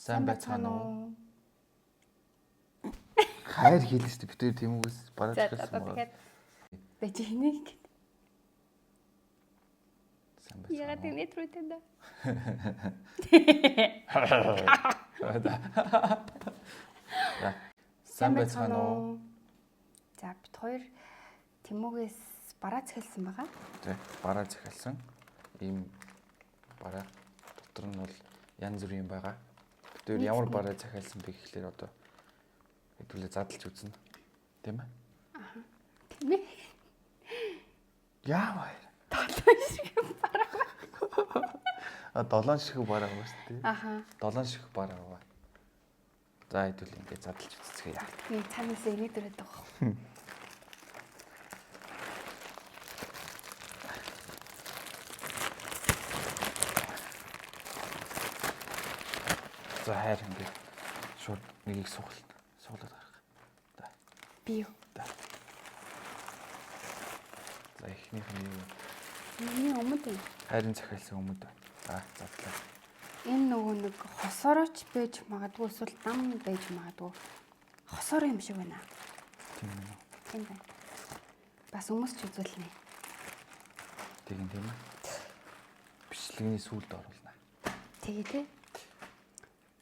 Сайн байцгаана уу? Хайр хийлээ шүү дээ. Бид хоёр тийм үгээс бараад За ирсэн одоо байгаа. тэгэхээр байж энийг Сайн ягаад байцгаана уу? ингэ нэтрүүтэй даа. За. Сайн байцгаана уу? За бид хоёр Тэмүүгээс бараа захиалсан байгаа. Тэ бараа захиалсан. Ийм бараа дотор нь бол янз бүрийн байгаа. Бид хоёр ямар бараа захиалсан бэ гэхлээр одоо хэдүүлээ задлж үзнэ. Тийм ээ? Тийм ээ. Яа баяр. Долоон шиг бараа. А долоон ширхэг бараа байгаа шүү дээ. Аха. Долоон ширхэг бараа байгаа. За хэдүүл ингээд задлж үзцгээе. Би цаанаас инээд өрөөд байгаа. За хайр ингээд шууд нэгийг сугалт сугалаад гаргах. За. Би юу? За. За эхнийх нь юу вэ? Миний өмд юм. Хайрын захиалсан өмд байна. За задлаа. Энэ нөгөө нэг хосорооч байж магадгүй эсвэл дам байж магадгүй. Хосоор юм шиг байна. Тийм үү? Тийм байна. Бас өмсч үзүүлнэ. Тийм тийм ээ. Бичлэгийн сүүлд оруулна. Тэгээ тий.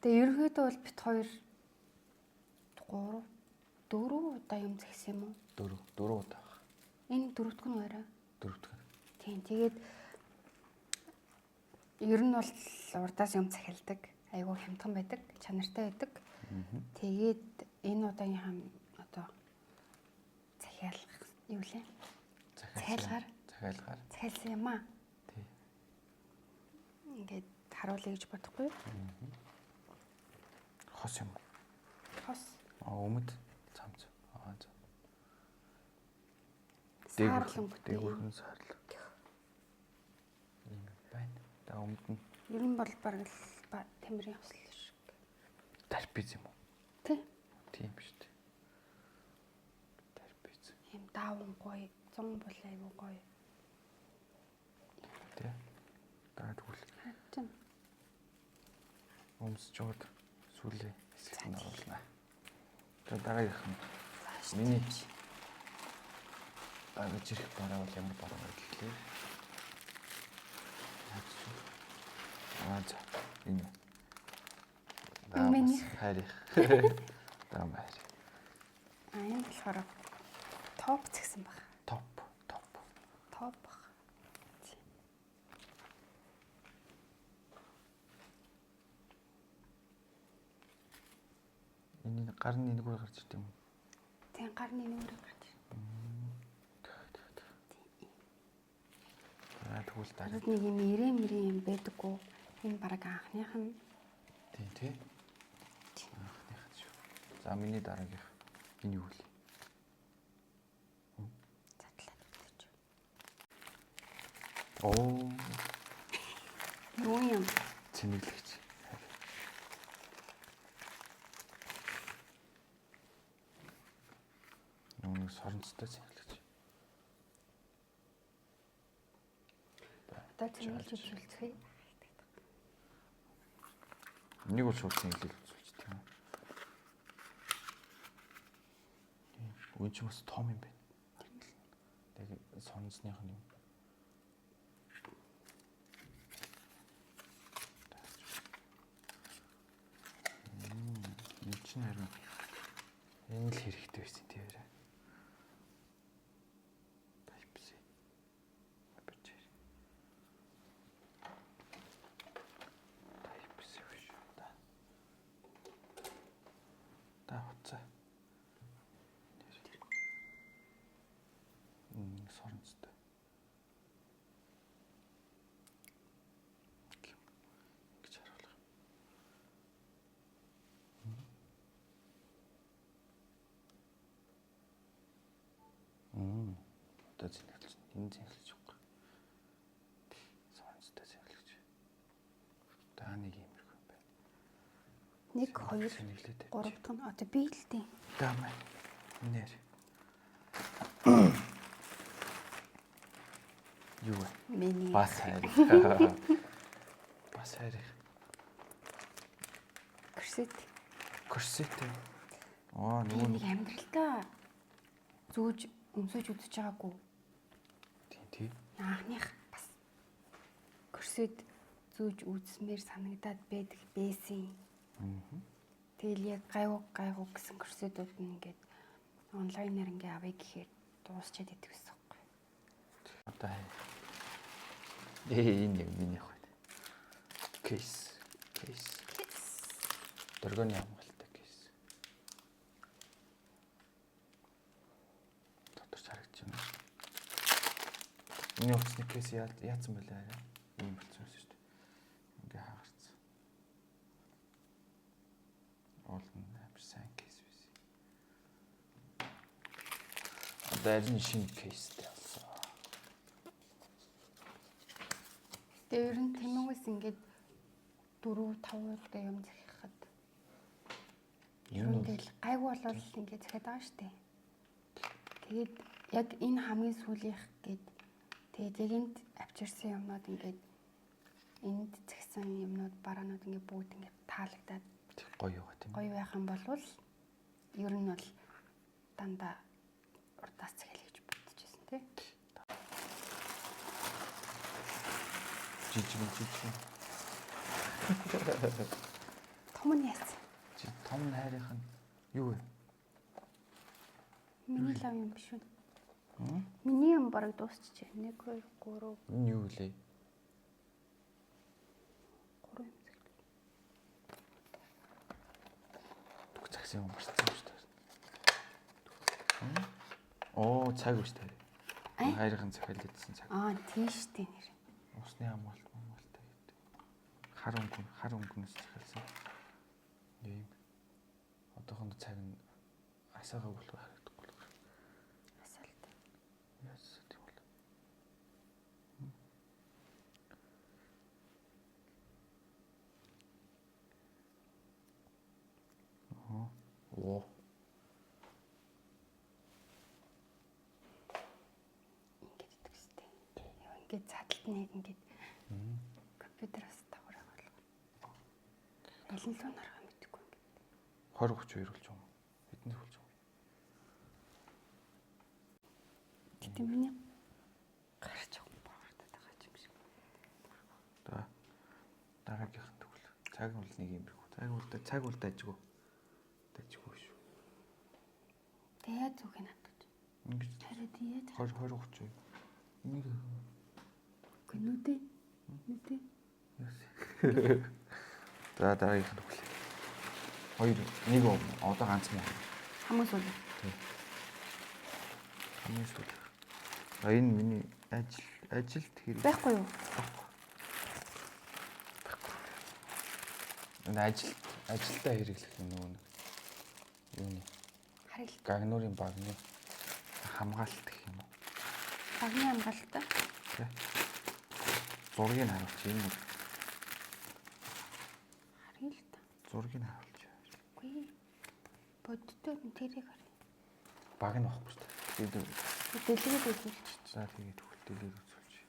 Тэгээ ерөнхийдөө бол бит хоёр 3 4 удаа юм згсэн юм уу? Дөрөв дөрөв удаа баг. Энэ дөрөвдүг нь барай. Дөрөвдүг. нь. Тийм тэгээд ер нь бол урдаас юм захиалдаг. Айгуу хямдхан байдаг, чанартай байдаг. Тэгээд энэ удаагийнхаа одоо захиалах юу лээ? Захиалгаар. Захиалгаар. Захиалгаар. Захиалсан юм аа. Тий. Ингээд харуулъя гэж бодохгүй юу? Хос юм. уу? Хос. А өмд цамц. Аа за. Саарлан бүтээ. Дээгүүрхэн саарлан. Ийм байна. За өмд нь Ер нь бол бараг л темирийн хосол шиг. тарпиз юм уу? Тий. Тийм шүү дээ. Тарпиз. Ийм даавн гоё, зун бол айгуу гоё. Тий. За тэгвэл Тийм. өмсч жоод сүүлийн хэсэгт нь оруулна. За дараагийнх нь миний дагаж ирэх бараа бол ямар бараа вэ гэхлээр Аа за энэ. Энэ миний. Хайрих. Даа баяр. А энэ болохоор топ згсэн баг. Топ топ. Топ баг. Тийм. Энэ гар нь энэгээр гарч ирд юм уу? Тийм гарны нүрээ гарч. За тэгвэл дараа. Надад нэг юм ирээ мэрээ юм байдаггүй. Энэ бараг анхных нь Тийм тий. Анхных нь шүү. За миний дараагийнх энэ юу вэ? задлаад үзэж. Оо, Юу юм? цэнэглэгч. Нөгөө нэг соронцтой цэнэглэгч. Одоо цэнгэлж үзүүлцгээе. Энийг бол шууд цэнэглэл үзүүлж тийм үү? Үн чи бас том юм байна. Яг соронцных нь юм. Энэ чинь харин энэ л хэрэгтэй байсан тийм ээ. Type C. Aperture. Type C биш. Да. Да хуцаа. Соронцтой. Ингэж харуулах. Одоо зинхэлж энэ зинхэлж өгөх. Соронцтой зинхэлж. За нэг иймэрхүү юм байна. 1 2 Цэнэглээд 3 дахь нь одоо би л дээ. Даа маа. Нэр. Юу вэ? Миний Бас хайр. Бас хайр. Корсет. Корсет. Аа нөгөө нэг амьдралдаа зүүж өмсөж үзэж байгаагүй. Тийм тий. Анхных бас корсет зүүж үзсмээр санагдаад байдаг байсан. Тэгэл яг гайгүй гайгүй гэсэн корсетууд нь ингээд онлайнаар ингээ авъя гэхээр дуусчаад идэх гэсэн юм. Одоо энэ яг миний явах байт. Кейс. Кейс. Дөргөний хамгаалтай кейс. Дотор харагдаж байна. Миний утасны кейс яатсан бэлээ арай. Ийм болсон юм шүү дээ. Ингээ хаагарсан. Уул нь амар сайн кейс байсан. Одоо арин шинэ кейстэй болсон. Тэгээ ер нь тэмүүгээс ингээд 4 5 удаа юм захихад Ер нь тэгэл гайгүй болвол ингээд захиад байгаа шүү дээ. Тэгээд яг энэ хамгийн сүүлийнх гээд тэгээд яг энд авчирсан юмнууд ингээд энд захисан юмнууд бараанууд ингээд бүгд ингээд таалагдаад гоё юу тийм. Гоё байх юм болвол ер нь бол дандаа урдаас захиал гэж бодож байсан тий. Жижиг жижиг. Том нь яасан? Том нь хайрынх нь юу вэ? Миний лав юм биш үү? Миний юм бараг дуусчихжээ. 1 2 3. Энэ юу лээ? 3 юм зэрэг. Түг цагсан юм марцсан шүү дээ. Оо, цаг биш дээ. Хайрын захиал идсэн цаг. Аа, тийм шүү дээ нэр. Усны хамгаалт хамгаалтай гэдэг. Хар өнгөнөөс захиалсан. Ийм. Одоохонд цаг нь асаагаа болох харагдахгүй л. Асаалт. Яасан тийм бол. Оо. Ингээд идэх хэрэгтэй. Яа, ингээд цадалт нэг ингээд компьютераас давхар болгоо. Аль нь лөө нарах мэдэхгүй ингээд. 20 32 болж байгаа юм. Хэдэн болж байгаа юм? Гэтэ миний гарч байгаа байгаа юм шиг. За. Дараагийнх нь тэгвэл цаг бол нэг юм бих. Цаг бол дажгүй. Дажгүй шүү. Тэгээ зүг надад. Ингэж Харин тий яаж 20 20 30. Энийг Үгүй нүдэ. Нүдэ. За дараагийнх нь тэгвэл. 2 1 одоо ганц мөн. Хамгийн сүүл. Тийм. Хамгийн сүүл. А энэ миний ажилт хэрэг. Байхгүй юу? Энэ ажилдаа хэрэглэх юм нөгөө нэг юуны Харил. Гагнуурын багны хамгаалалт гэх юм уу? Багны хамгаалалт. Тэ. Зургийг харуулчих энэ нэг. Харъя л та. Зургийг харуулчих. Үгүй. Боддоо нь тэрийг харъя. Баг нь байхгүй шүү дээ. Тэгээд Дэлгээд үзүүлчих. За тэгээд дэлгээд үзүүлчих.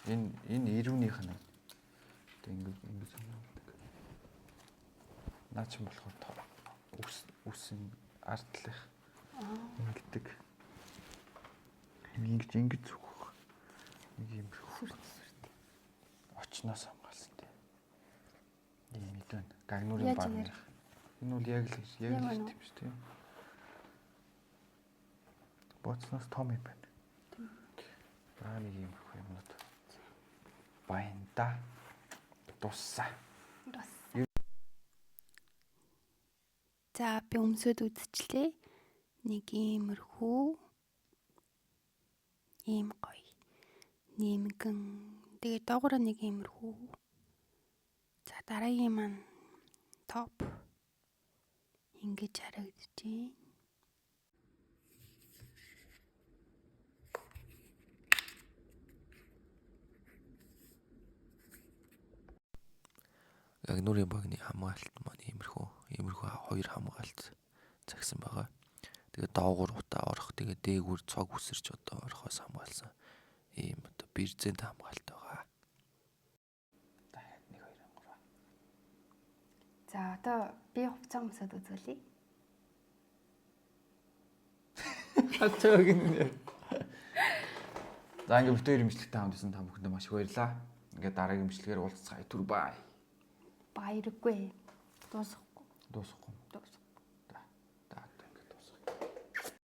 Энэ ирүүнийх нь. Одоо ингэ сонирхдаг. Наа чинь болохоор үс артлах ингэдэг. Ингэж зүгх. Нэг юм сүрт сүрт. Очноос хамгаалсан тий. Ийм мэд байна. Гагнуурын баг. Энэ бол яг л тийм шүү тий. Боцноос том юм байна. Аа нэг юм их юмнууд. Баянда дусса. За би өмсөд үзчихлээ. Нэг иймэрхүү ийм гоё. Нэмгэн. Тэгээ доогоороо нэг иймэрхүү. За дараагийн маань топ ингэж харагдаж байна. Гагнуурын багны хамгаалалт маань иймэрхүү хоёр хамгаалалт загсан байгаа. Тэгээ доогуур утаа орох, тэгээ дээгүүр цог үсэрч одоо орохоос хамгаалсан ийм одоо бирзэнд хамгаалалт байгаа. Дахиад 1 2 3. За, одоо би хувцас өмсөд үзүүлье. Хачаа гинэ. За, ингээд бид хоёр имжлэгтэй хамт исэн та бүхэндээ маш их баярлалаа. Ингээд дараагийн имжлэгээр уулзцгаая. Түр бай. Баяргүй. Дуусахгүй. Дуусахгүй. Дуусахгүй.